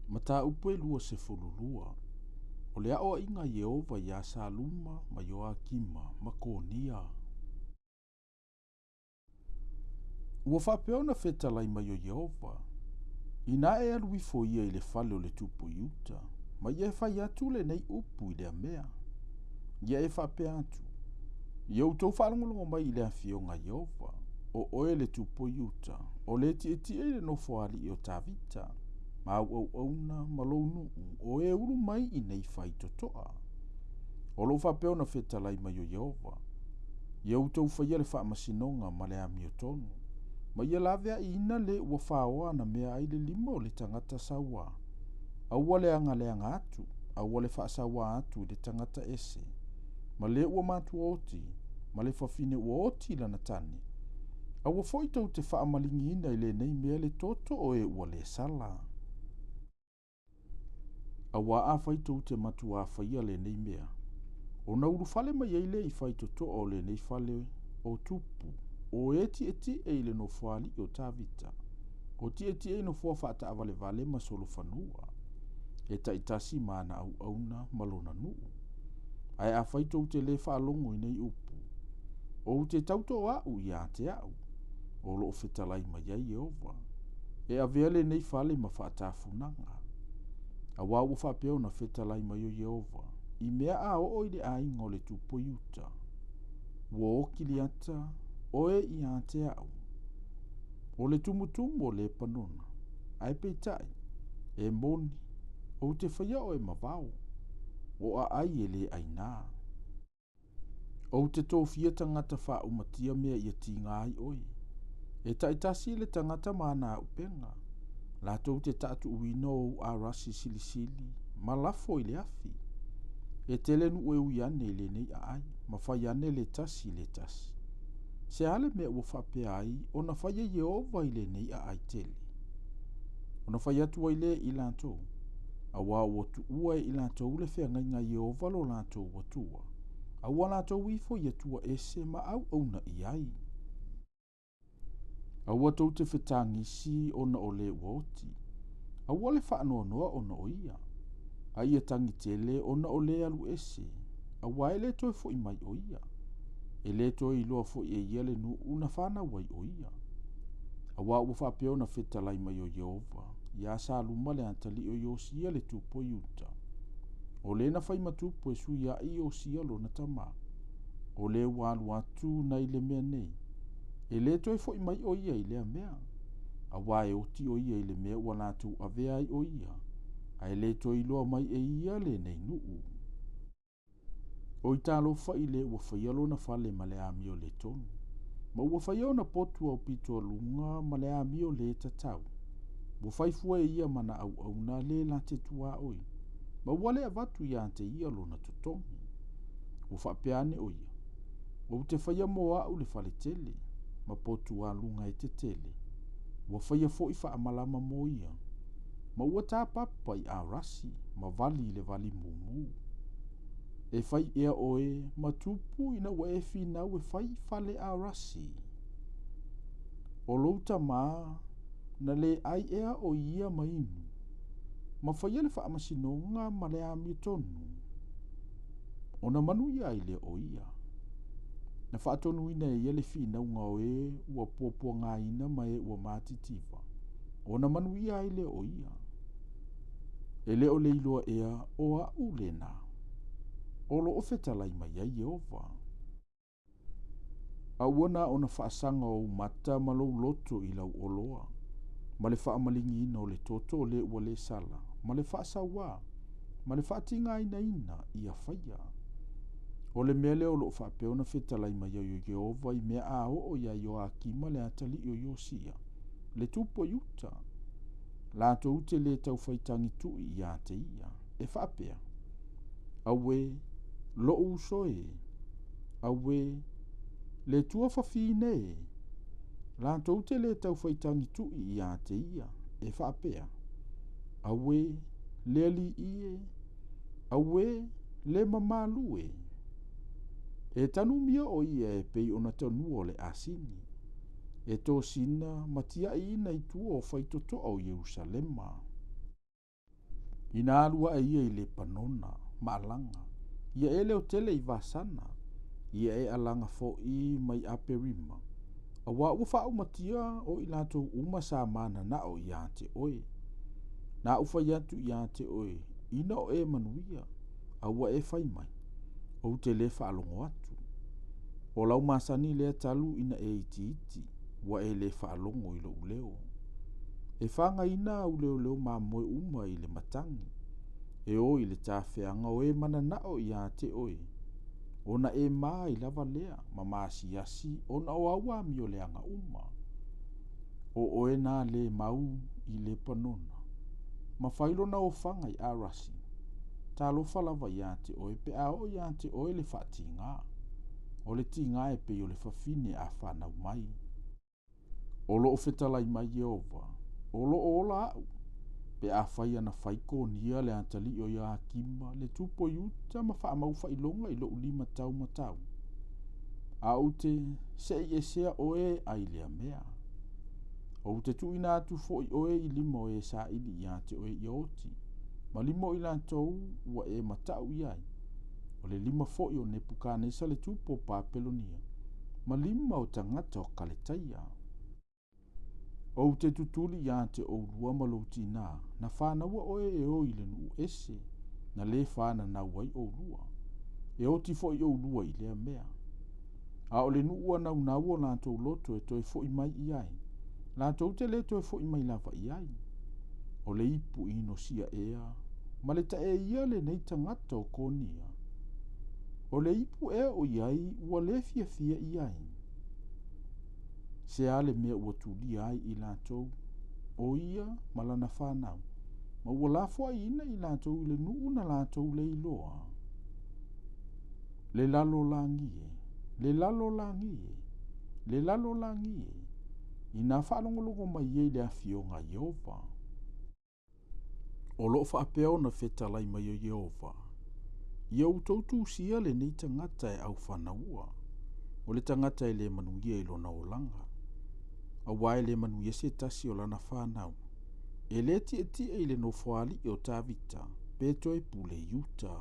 Mataupu e 22. O le aʻoaʻiga a Ieova iā Saluma ma Ioakima ma Konia. Ua faapea ona fetalai mai o Ieova, Inā e alu ifo ia i le fale o le tupu i uta, ma ia e fai atu lenei upu i lea mea. Ia e faapea atu, Ia outou faalogologo mai i le afioga a Ieova, o oe le tupu i uta, o le tietie i le nofo alii o Tavita, ma au auauna ma lou nuu, o e ulu mai i nei faitotoa. O lo o faapea ona fetalai mai o Ieova, Ia outou faia le faamasinoga ma le amiotonu, ma ia laveaiina le ua faoa ana mea ai le lima o le tagata sauā. Aua le agaleaga atu, aua le faasauā atu i le tagata ese, ma le ua matua oti, ma le fafine ua oti lana tane. Aua foi tou te faamaligiina i lenei mea le toto o e ua le sala. Auā afai tou te matuā faia lenei mea, ona ulufale mai ai lea i faitotoa o lenei fale o tupu, o e tietie i le nofoalii o Tavita, o tietie i nofoa faataavalevale ma solofanua, e taitasi ma ana auauna ma lona nuu. Ae afai tou te lē faalogo i nei upu, ou te tautoaʻu iā te aʻu, o lo o fetalai mai ai Ieova, e avea lenei fale ma faatafunaga. Auā ua faapea ona fetalai mai o Ieova, i mea a oo i le aiga o le tupu o Iuta, ua oki liata oe iā te aʻu, o le tumutumu o Lepanona, ae peitai, e moni, ou te faia oe ma vao, o aai e le ainā. Ou te tofia tagata faaumatia mea ia tiga ai oe. E taitasi le tagata ma ana auupega, latou te taatuuina ou arasi silisili ma lafo i le afi. E tele nuu e ui ane i lenei aai, ma fai ane le tasi i le tasi. Se a le mea ua faapea ai ona faia Ieova i lenei aai tele? Ona fai atu ai lea i latou, Auā ua tuua e i latou le feagaiga a Ieova lo latou Atua, a ua latou ifo i atua ese ma auauna i ai. Aua tou te fetagisi ona o le ua oti, aua le faanoanoa ona o ia, a ia tagi tele ona o le alu ese, auā e le toe foʻi mai o ia. E le toe iloa foi e ia le nuu na fanau ai o ia. Auā ua faapea ona fetalai mai o Ieova, iā Saluma le atalii o Iosia le tupu o Iuta. O le na fai ma tupu e sui aʻe Iosia lona tamā. O le ua alu atu na i le mea nei. E le toe foʻi mai o ia i lea mea. Auā e oti o ia i le mea ua latou avea ai o ia, a e le toe iloa mai e ia lenei nuu. Oi talofa i le ua faia lona fale ma le amio le tonu, ma ua faia ona potu aupito a luga ma le amio le tatau. Ua fai fua e ia ma na auauna le la te tuaoi, ma ua le avatu iā te ia lona totogi. Ua faapea ane o ia, Ou te faia mo aʻu le fale tele, ma potu a luga e tetele. Ua faia foi faamalama mo ia, ma ua tāpapa i arasi ma vali i le vali mumu. E fai ea oe ma tupu ina ua e finau e fai fale arasi? O lou tamā na le ai ea o ia ma inu, ma faia le faamasinoga ma le amiotonu, ona manuia ai lea o ia. Na faatonuina e ia le finauga o e ua puapuagaina ma e ua matitiva, ona manuia ai lea o ia. E le o le iloa ea o aʻu lena, o lo o fetalai mai ai Ieova. Aua na ona faasaga ou mata ma lou loto i lau oloa, ma le faamaligiina o le toto o le ua le sala, ma le faasauā, ma le faatigainaina ia faia. O le mea lea o lo o faapea ona fetalai mai ai o Ieova i mea a oo iā Ioakima le atalii o Iosia, le tupu o Iuta, latou te lē taufai tagituʻi iā te ia, e faapea, Auē, loʻu uso ē! Auē, le tuafafine ē! Latou te lē taufai tagituʻi iā te ia, e faapea, Auē, le alii ē! Auē, le mamalu ē! E tanumia o ia e pei ona tanua o le asini. E tosina ma tiaʻiina i tua o faitotoa o Ierusalema. Ina alu aʻe ia i Lepanona ma alaga, ia e leotele i Vasana, ia e alaga foʻi mai ʻAperima, auā ua faaumatia o i latou uma sa mananaʻo iā te ʻoe. Na aʻu fai atu iā te ʻoe, ina o e manuia, a ua e fai mai, ou te lē faalogo atu. O lau masani lea talu ina e itiiti, ua e lē faalogo i loʻu leo. E fagaina au leoleo mamoe uma i le matagi, e o i le tafeaga o e mananaʻo iā te ʻoe, ona e ma ai lava lea ma maasiasi ona o au amioleaga uma. O ʻoe nā lē mau i Lepanona, ma fai lona ofaga i ʻArasi. Talofa lava iā te ʻoe pe a oo iā te ʻoe le faatigā, o le tigā e pei o le fafine a fanau mai. O loʻo fetalai mai Ieova, o loʻo ola aʻu, pe afai ana fai Konia le atalii o Ioakima le tupu o Iuta ma faamau faailoga i loʻu lima taumatau, a ou te seʻiesea ʻoe ai lea mea. Ou te tuuina atu foʻi ʻoe i lima o e saʻili iā te ʻoe ia oti, ma lima o i latou ua e mataʻu i ai, o le lima foʻi o Nepukanesa le tupu o Papelonia, ma lima o tagata o Kaletaia. Ou te tutuli iā te ʻoulua ma lou tinā, na fanaua ʻoe e o i le nuʻu ese, na lē fananau ai ʻoulua. E oti foʻi ʻoulua i lea mea. A o le nuʻu ua naunau o latou loto e toe foʻi mai i ai, latou te lē toe foʻi mai lava i ai. O le ipu ino siaʻea, ma le taʻeia lenei tagata o Konia. O le ipu ea o i ai ua lē fiafia i ai. Se a le mea ua tulia ai i latou, o ia ma lana fanau, ma ua lafoaiina i latou i le nuʻu na latou le iloa. Le lalolagi e, le lalolagi e, le lalolagi e, inā faalogologo mai ia i le afioga a Ieova. O loʻo faapea ona fetalai mai o Ieova, Ia outou tusia lenei tagata e aufanaua, o le tagata e lē manuia i lona olaga, auā e lē manuia se tasi o lana fanau, e lē tietie i le nofoaaliʻi o Tavita, pe toe pule i uta.